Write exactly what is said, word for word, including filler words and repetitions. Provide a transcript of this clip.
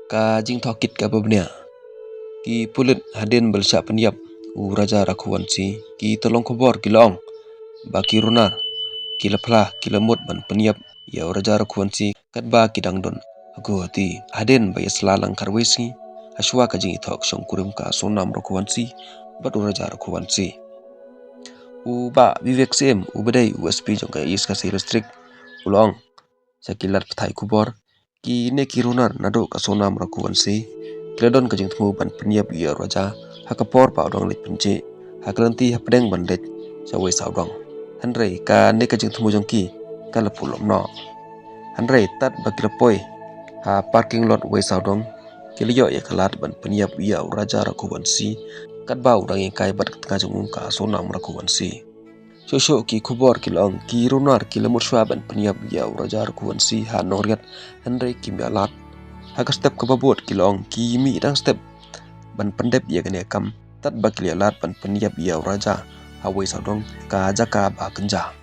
Ka jingtohkit kaba bniah. Ki pulit hadien ba la shah pynïap u Raja Raghuvanshi, ki tyllong khubor ki la ong ba ki runar ki la phla, ki la mut ban pynïap ïa u Raja Raghuvanshi katba ki dang don ha Guwahati, hadien ba ïa sla lang khatwei sngi hashwa ka jingïathoh shongkurim ka Sonam Raghuvanshi bad u Raja Raghuvanshi. U Bah Vivek Syiem, uba dei u S P jong ka East Khasi District, u la ong sha ki lad pathai khubor, kine ki runar naduh ka Sonam Raghuvanshi ki la don ka jingthmu ban pynïap ïa u Raja ha ka por ba u dang leit pynjhieh ha ka lynti hapdeng ban leit sha Wei Sawdong. Hynrei kane ka jingthmu jong ki ka la pulom noh. Hynrei tad ba ki la poi ha parking lot Wei Sawdong, ki la ïoh ïa ka lad ban pynïap ïa u Raja Raghuvanshi katba u dang ïengkai bad ka tnga jong u ka Sonam Raghuvanshi. Shuh shuh ki khubor ki la ong ki runar ki la mut shwa ban pynïap ïa u Raja Raghuvanshi ha Nongriat, hynrei kim ïa lad. Ha ka step kaba bud ki la ong ki mih dang step ban pyndep ïa kane ka kam tad ba ki la ïa lad ban pynïap ïa u Raja ha Wei Sawdong, ka jaka ba kynja.